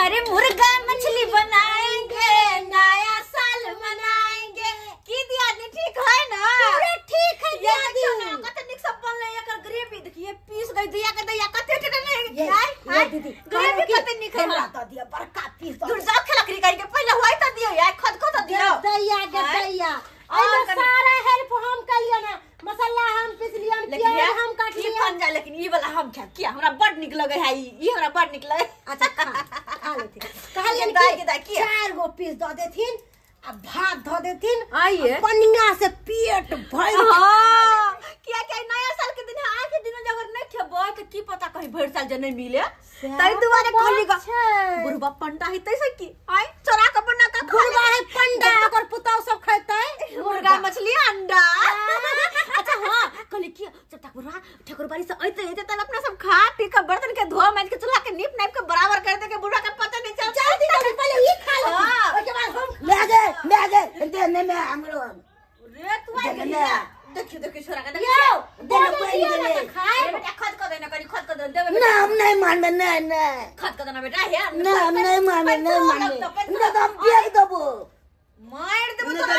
अरे मुर्गा मछली बनाएंगे, नया साल मनाएंगे। की दियादनी ठीक है ना? पूरे ठीक है दियादनी। कते निक सब बनले एकर ग्रेवी देखिए पीस गई दिया के दैया कते टटे नहीं। ये हाय दीदी ग्रेवी कते निक है। हमरा त दिया बड़का पीस दूर जाओ खेलकरी करके पहले होय त दियो यार खद खद दियो दैया के दैया। और सारा हेल्प हम कलियो ना, मसाला हम पीसलियन, प्याज हम काटलियन। ई बन जा लेकिन ई वाला हम खा किया हमरा बड़ निक लगे है ई हमरा बड़ निक लगे। अच्छा खा लेथिन। कहलियन दाई के दाई कि 4 गो पीस द देथिन आ भात ध देथिन आइए पनिया से पेट भर के। हां किया के नया साल के दिन आए के दिन अगर नहीं खेबो त की पता कहीं भर साल जे नहीं मिले। तई दुआरे कहली ग बुढ़बा पंडा है तैसे की आय चोरा के बना के बुढ़बा है पंडा ओकर पुतौ सब खेतै मुर्गा मछली अंडा। अच्छा हां कहली की जब तक बुढ़वा ठाकुरबाड़ी से आइते आइते तब अपना सब खा पी के बर्तन के धो माज के चूल्हा के नीप नाप के बराबर कर दे के बुढ़वा के पता नहीं चल जल्दी जल्दी पहले ई खा ले ओके बाद हम मैं गे दे ने मैं हमरो रे तू आ गेली। देखियो देखियो छोरा के देखियो देने पड़ी गेलै खाए बेटा खद क देना कनी खद क देना देबे ना हम नहीं मानबे नहीं नहीं खद क देना बेटा हे ना हम नहीं मानबे नहीं मानबे ना तो हम फेंक देबो मार देबो तोरा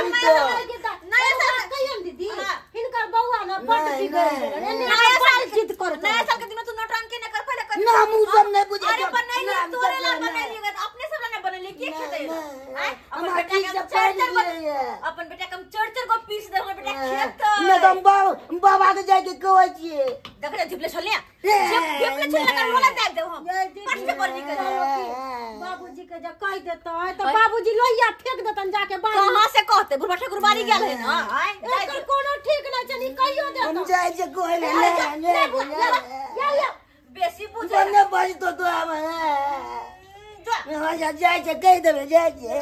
नया साल कहियन दीदी हिनकर बौआ ना बड बिगड़ गेलै नया साल जिद कर नया साल के दिन तू नौटंकी न कर पहले कर ना हम उ सब नहीं बुझे। अरे बनैली तोरे ला बनैली अपने सब ला ना बनैली के खेतै आय अपन बेटा के चार चार अपन बेटा के हम चार चार गो पीस दे हमर बेटा खेत ना तो हम बाबा के जाके कहै छियै देख ले झिपले छलिया झिपले छलिया कर होला देख देब हम पट से पर निकल बाबूजी के जे कह देतै त बाबूजी लोहिया फेंक देतन जाके बाड़ी। कहां से कहते बुढ़वा ठाकुर बाड़ी गेल है ना आय एकर कोनो ठीक नै छै नी कहियो देत हम जाय छै कहै ले ले ले बेसी बुझे ने बाज तो तो हम हां जाय छै कह देबे जाय छै।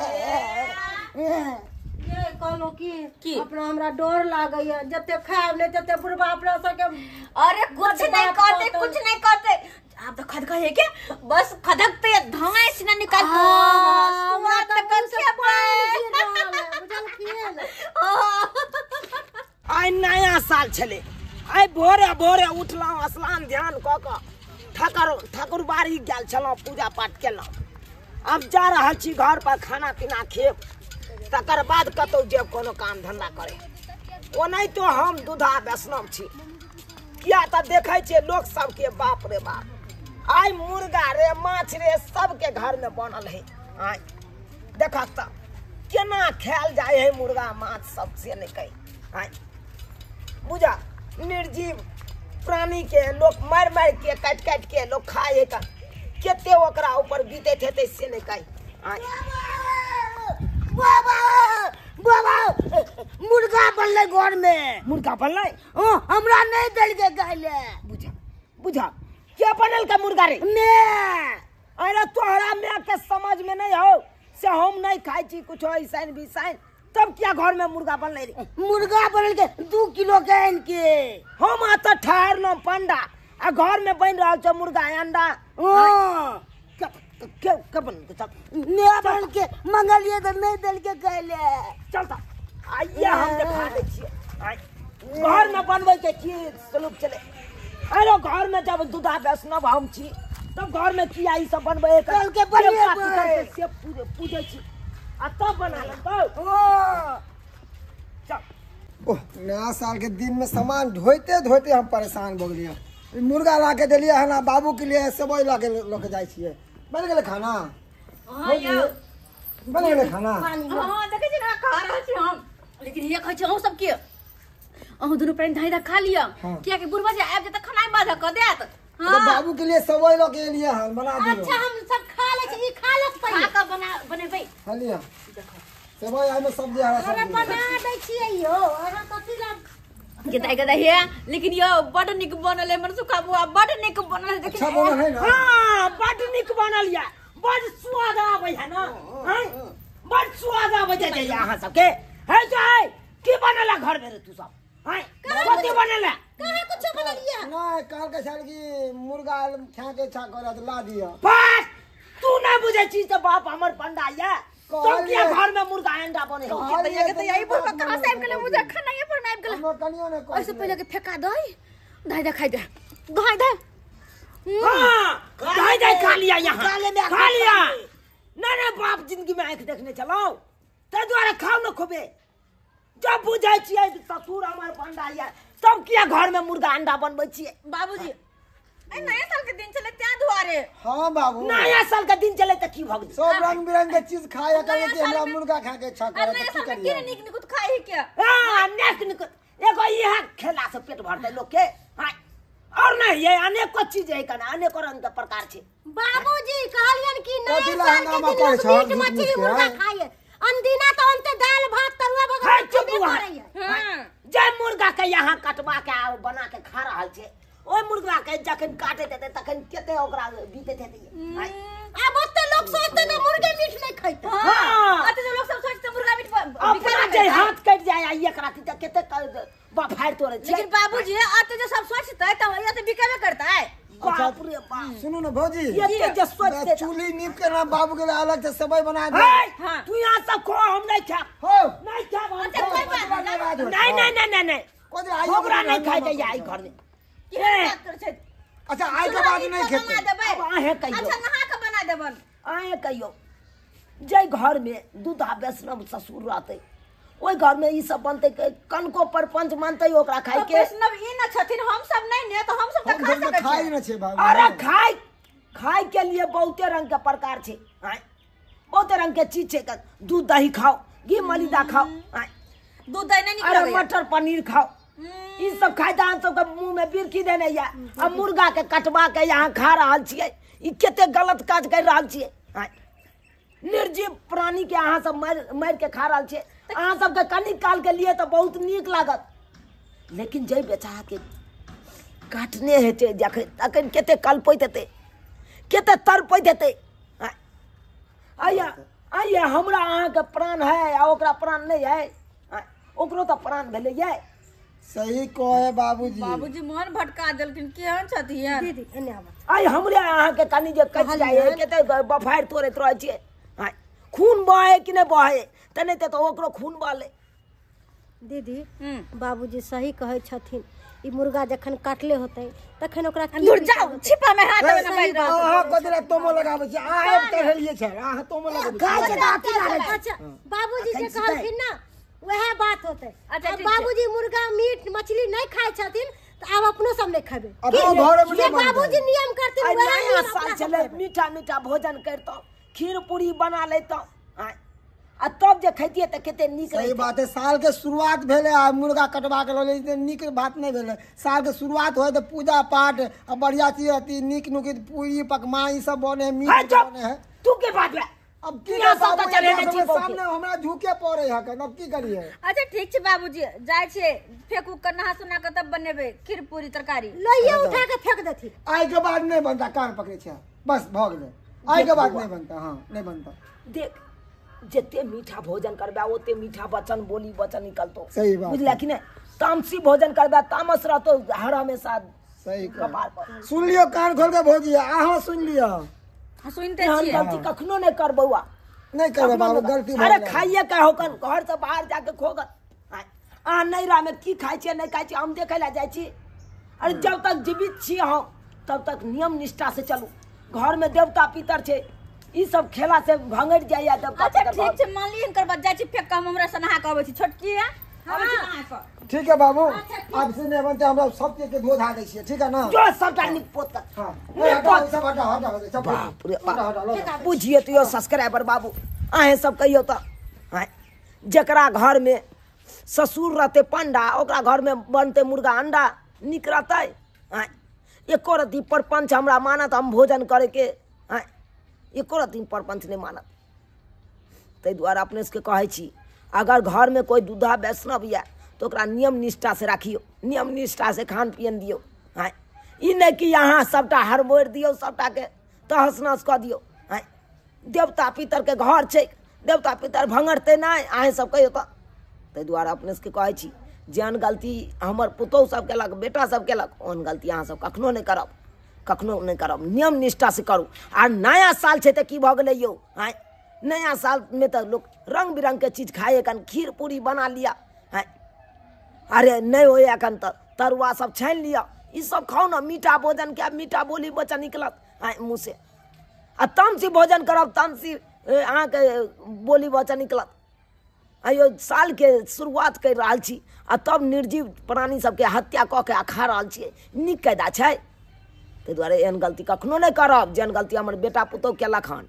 ये कहलो कि अपना हमरा डर लागैया जते खायब नै तते बुढ़वा अपना सबके। अरे कुछ नहीं कहते कुछ नहीं कहते आप तो खद कहे के बस खदकते धाय से निकाल हमरा त कम से पानी गिर रहल है बुझलखिन। आइ नया साल छले आइ भोरे भोरे उठलहुँ स्नान ध्यान कऽ कऽ ठाकुरबाड़ी गेल छलहुँ पूजा पाठ केलहुँ। आब जा रहल छी घर पर खाना पीना खेब तकर बाद कतौ जेब कोनो काम धंधा करे। ओनाहितो हम दूधा वैष्णव छी किया तऽ देखै छियै लोक सबके बाप रे बाप आइ मुर्गा रे माछ रे सबके घर में बनल है। आइ देखक तऽ केना खायल जाइ है मुर्गा माछ सब से नहि कही। आइ बुझा निर्जीव प्राणी के लोक मारि मारि के काटि काटि के लोक खाइ है कते ओकरा ऊपर बीतैत हेतै से नहि कही। आइ बाबा बाबा मुर्गा बनलै घर में मुर्गा बनलै हमरा नहीं देलकै खाइले। बुझा बुझा के बनल का मुर्गा रे मैं। अरे तोहरा मैं के समझ में नहीं हो से हम नहीं खाइ छी कुछ ऐसन बिसाइन तब क्या घर में मुर्गा बनलै रे? मुर्गा बनल के 2 किलो के आनि के हम अतऽ ठहरलहुँ पंडा आ घर में बनि रहल छै मुर्गा अंडा। के के बनल चल ने बनल के मंगलिए तऽ नहीं देलकै खाइले। चल त आइए हम देखा दै छियै। घर में बनबै के की सलूक चले। अरे घर में जब दूधा वैष्णव हम छी तब घर में किया ई सब बनबै चल के बनेबै से पूजै छी आ तब बना लेब। चल ओह नया साल के दिन में सामान धोते धोते हम परेशान भऽ गेलियै। मुर्गा ला के देलियै हन आ बाबू के लिए सेवइ ला के लऽ के जाइ छियै। बनि गेलै खाना? बनि गेलै खाना? हां देखै छी ना खा रहल छी हम लेकिन ये कहै छी अहूँ सब के अहूँ दुनू प्राणी धाई धा खा लिअ किया कि बुढ़वा जे आबि जेतै खानाइ बाधा कऽ देत। हां बाबू के लिए सेवइ लऽ के एलियै हन बना दियौ। अच्छा हम सब खा लै छी ई खा लेत पहिले खा के बना बनेबै खा लिअ। सेवइ आइ में सब्जी हरा अरे सब्जी बना दै छियै यौ अहाँ कथी ला गदाई गदाई हे लेकिन यो बड निक बनल है मन सुखा बुआ बड निक बनल है। अच्छा बनल है ना? हां बड निक बनल या बड स्वाद आबै है ना। हां बड स्वाद आबै छै अहाँ सबके। हे जाय की बनल है घर में रे तू सब? हां कथी बनल है? कहाँ कुछ बनलिया नहीं काल के छल की मुर्गा खा के इच्छा करत ला दिया। बस तू ना बुझै छी त बाप हमर पंडा या तब किया घर में मुर्गा अंडा बने हो? के त यही बुढ़वा कहां से आबि गेलै मुझे खाना ये पर में आबि गेलै। हमर कनियो ने ऐसे पहिले के फेका दई धाई दा खाई दे धाई दे। हां जाय जाय खा लिया यहाँ खा लिया। नहीं नहीं बाप जिंदगी में आंख देखने चलाओ ते द्वारे खाओ न खोबे। जब बुझै छियै ससुर हमर पंडा या तब किया घर में मुर्गा अंडा बनबै छियै। बाबूजी ए नया साल के दिन चले त्या दुआरे। हां बाबू नया साल के दिन चले त की भग सब रंग बिरंग के चीज खाया करे कि हमरा मुर्गा खा के इच्छा करे त की करिए। निक निकुत खाई के हां निक निकुत एगो इहा खेला से पेट भरतै लोग के। हां और नहीं ये अनेको चीज है कना अनेको रंग के प्रकार छै। बाबूजी कहलियन कि नया साल के दिन लोग मीट मछली मुर्गा खाए अनदिना तो अंते दाल भात तरुआ वगैरह खेबे करैया। हां जे मुर्गा के यहां कटवा के आ बना के खा रहल छै ओय मुर्गा के जखन काटे देते तखन केते ओकरा बीते देते। आब ओते लोग सोचते त मुर्गे मीट नहीं खाइते। हां अते लोग सब सोचते मुर्गा मीट अपना जे हाथ कट जाय आ एकरा त केते बफाड़ तोड़े छै। लेकिन बाबूजी अते जो सब सोचते त ये त बिकेबे करता है। बाप रे बाप सुनू ना भौजी ये जे सोचते चूल्ही नीप के ना बाबू के अलग से सबई बना दे। हां तू यहां सब खो हम नहीं खा हो नहीं खा हम नहीं नहीं नहीं नहीं कोई आई ओकरा नहीं खाई दे आई घर में। अच्छा आई के बाद नहीं खेते। अब आहे कहियो। अच्छा नहा के बना देबन। आहे कहियो जे घर में दूधा वैष्णव ससुर रहते ओई घर में ई सब बनते कनको परपंच मानते ओकरा खाई के। वैष्णव ई न छथिन हम सब नहीं ने तो हम सब त खा सकै खाई न छे बाबू। अरे खाई खाई के लिए बहुते रंग के प्रकार छे। बहुते रंग के चीज छे। दूध दही खाओ घी मलिदा खाओ दूध दही नहीं निकले अरे मटर पनीर खाओ ई सब खाइ त हम सबके मुंह में बिरकी देने या आ मुर्गा के कटवा के यहाँ खा रहल छियै। ई कते गलत काज कर रहल छियै। निर्जीव प्राणी के अहाँ सब मारि मारि के खा रहल छियै। अहाँ सबके कनी काल के लिए तऽ बहुत नीक लागत लेकिन जे बेचारा के काटने हेतै जखन तखन कते कलपैत हेतै कते तड़पैत हेतै। आइया आइया हमरा अहाँके प्राण है आ ओकरा प्राण नहीं है ओकरो तऽ प्राण भेलै। सही कहे बाबूजी। बाबूजी मन भटका देलखिन केहन छथिन दीदी एने आबत। आइ हमरे अहाँ के कनी जे कटि जाय कते बफाड़ तोड़ैत रहै छियै। खून बहे कि नहीं बहे त नहीं त ओकरो खून बहलै। दीदी बाबूजी सही कहै छथिन। ई मुर्गा जखन काटले होतै तखन ओकरा की दूर जाओ छिपा में हाथ में बैठ रहल। अहाँ कदरा तोमो लगाबै छी अहाँ चढ़लियै छै अहाँ तोमो लगाबै गाय के दाँती लागै छै। अच्छा बाबूजी जे कहलखिन ना वएह बात होते। अच्छा बाबूजी मुर्गा मीट मछली नहीं खाए छथिन त आब अपनो सब नहीं खेबे। जे बाबूजी नियम करथिन वएह नया साल छलै मीठा मीठा भोजन करतौ खीर पूरी बना लेतौ आ तब जे खैतियै त कते नीक। सही बात है। साल के शुरुआत भेलै आ मुर्गा कटवा के लऽ नीक बात नहीं भेलै। साल के शुरुआत होय त पूजा पाठ आ बढ़िया चीज अथी नीक नुक पूरी पकवान ई सब बने मीट बने है। तू के बात बे अब की सब त चले नै छी सामने हमरा झुके पड़े है अब की करिए। अच्छा ठीक छै बाबूजी जाय छै फेक उक के नहा सुना के तब बनेबे खीर पूरी तरकारी। लइये उठा के फेंक देथि। आइ के बाद नहीं बनता कान पकड़े छै बस भ गेलै। आइ के बाद नहीं बनता। हां नहीं बनता। देख जते मीठा भोजन करबे ओते मीठा वचन बोली वचन निकलतो। सही बात बुझला कि नहीं। तामसी भोजन करबे तामस रहतो हर हमेशा। सही कपार पर। सुन लियो कान खोल के भौजी अहाँ सुन लियो। सुनते छियै गलती कखनो नहीं कर बौआ नहीं करबै बाबू गलती। अरे खाइए के होकन घर से बाहर जाके खोगन आ नैरा में की खाइ छियै नहीं खाइ छियै हम देखै ला जाइ छी। अरे जब तक जीवित छी हम तब तक नियम निष्ठा से चलू। घर में देवता पितर छै ई सब खेला से भंगड़ जाइया देवता। अच्छा ठीक छै मान ली हिनकर बात जाइ छी फेक हम हमरा से नहा के अबै छी छोटकी है अबै छी नहा के। ठीक है बाबू अब से नहीं बनते हमरा सब चीज के धो धा दै छियै ठीक है ना। जो सबटा नीक पोत के। हां हटाओ सब हटाओ हटाओ सब बाप रे बाप बुझिए तो यो सब्सक्राइबर बाबू अहें सब कहियो त जकरा घर में ससुर रहते पंडा ओकरा घर में बनते मुर्गा अंडा निक रहतै। एको रत्ती परपंच हमरा मानत हम भोजन करे के एको रत्ती परपंच नहीं मानत। ताहि दुआरे अपने सबके कहै छी अगर घर में कोई दूधा वैष्णव यऽ तो ओकरा नियम निष्ठा से राखियौ नियम निष्ठा से खान पियन दियौ। ई नहि कि अहाँ सबटा हड़बोड़ि दियौ सबटाके तहस नहस कऽ दियौ। देवता पितर के घर छै देवता पितर भंगड़तै नहि अहें सब कहियौ तऽ। ताहि दुआरे अपने सबके कहै छी जेहन गलती हमर पुतोहु सब केलक बेटा सब केलक ओहन गलती अहाँ सब कखनो नहि करब कखनो नहि करब। नियम निष्ठा से करू। आ नया साल छै तऽ की भऽ गेलै यौ आँय नया साल में तऽ लोक रंग बिरंग के चीज खाइ एखन खीर पूरी बना लिअ आँय अरे नहीं होइए एखन तऽ तरुआ सब छानि लिअ। ई सब खाउ ने, मीठा भोजन के मीठा बोली बच्चा निकलत मुँह से। आ तामसी भोजन करब तामसी अहाँके बोली बच्चा निकलत। आइयो साल के शुरुआत कर रहल छी आ तब निर्जीव प्राणी सबके हत्या कऽ के आ खा रहल छियै, नीक कायदा छै। ताहि दुआरे एहन गलती कखनो नहि करब जेहन गलती हमर बेटा पुतोहु केलक हन।